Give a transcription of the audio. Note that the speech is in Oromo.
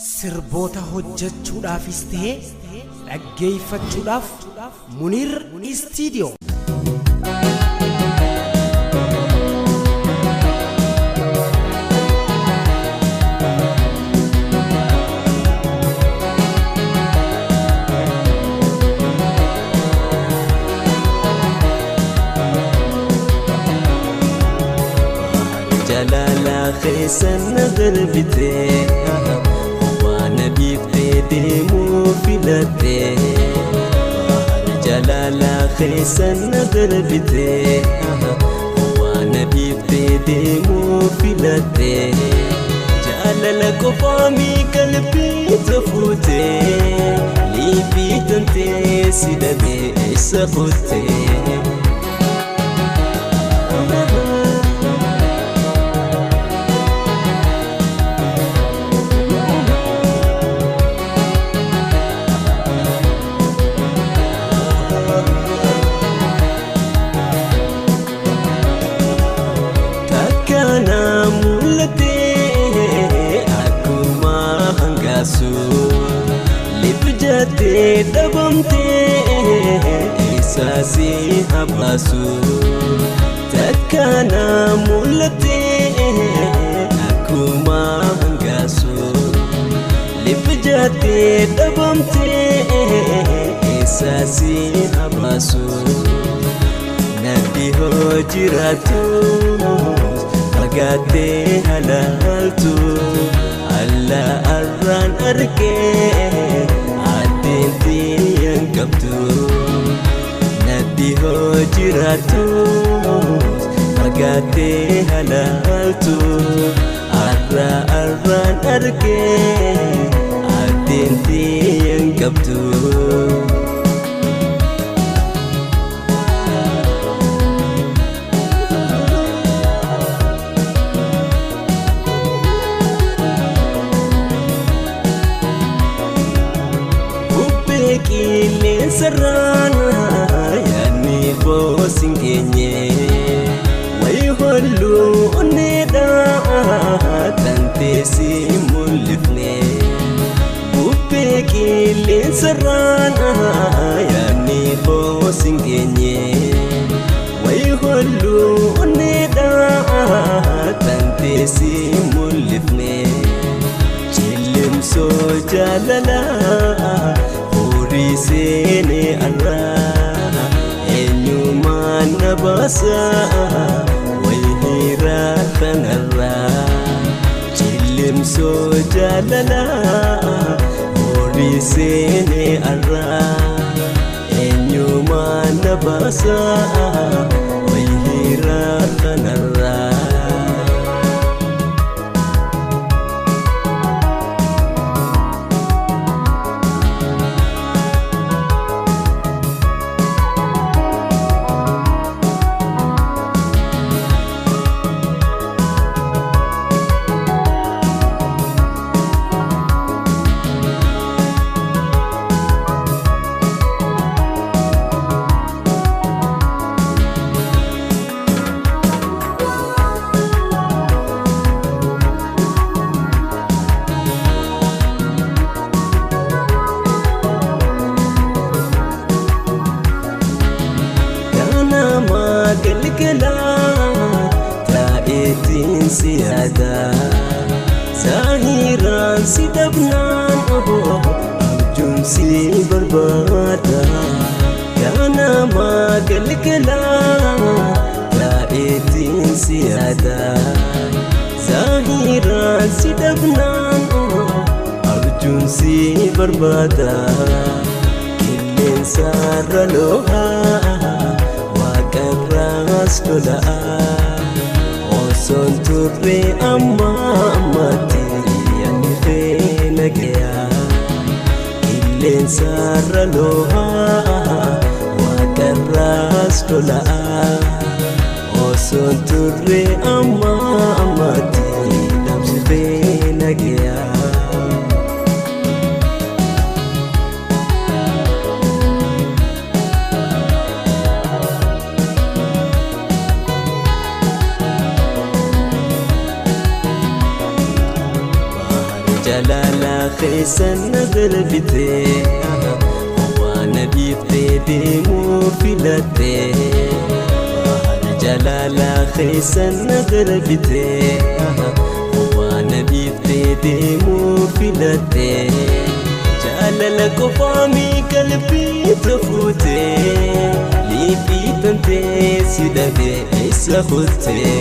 Sirboota hojjechuudhaafis ta'ee dhaggeeffachuudhaaf Muniir Istiidiyoo. Jaalala keessan na darbitee waan dhiiftee deemuu filattee. Jaalala keessan na darbitee waan dhiiftee deemuu filattee. Jaalala qofaami qalbii tafuutee liibii tantee si dhabee eessa kuttee. Lifjatee dhabamtee eessaasi habaasu takkaana mul'atee akkuma hangaasu. Lifjatee dhabamtee eessaasi habaasu nadhi hoo jiraatu fagaattee halaaltu. Alla arraan argee addeen xiyyan qabdu nadhi hoo jiraatu fagaattee halaaltu. Arra arraan argee addeen xiyyan qabdu. Qilleensarraan yaadni koosin geenye wayi holluu onneedhaa tanteesi mul'ifne. Bubbee qilleensarraan yaadni koosin geenye wayi holluu onneedhaa tanteesi mul'ifne. Cillimsoo jaalalaa horii seenee arraa eenyumaan na baasaa wayihiraa kanarraa. Cillimsoo jaalalaa horii seenee arraa eenyumaan na baasaa wayihiraa kanarraa. Galgalaa taa'eetiin si yaada zaahiraan si dhabnaan abjuun si barbaada. Ganamaa galgalaa taa'eetiin si yaada zaahiraan si dhabnaan abjuun si barbaada. Qilleensarra loohaa waaqarraas lola'aa osoon turre amma ammatti yaadni feena gayaa. Qilleensarra loohaa waaqarraas lola'aa osoon turre amma ammatti dhabsi feena gayaa. Jaalala Jaalalaa keessa na darbitee, waan na dhiiftee deemuu filattee. Bahara jaalalaa keessa na darbitee, waan na dhiiftee deemuu filattee. Jaalala qofaami qalbii tafuutee, liiphii tantee si dhabee eessa kuttee.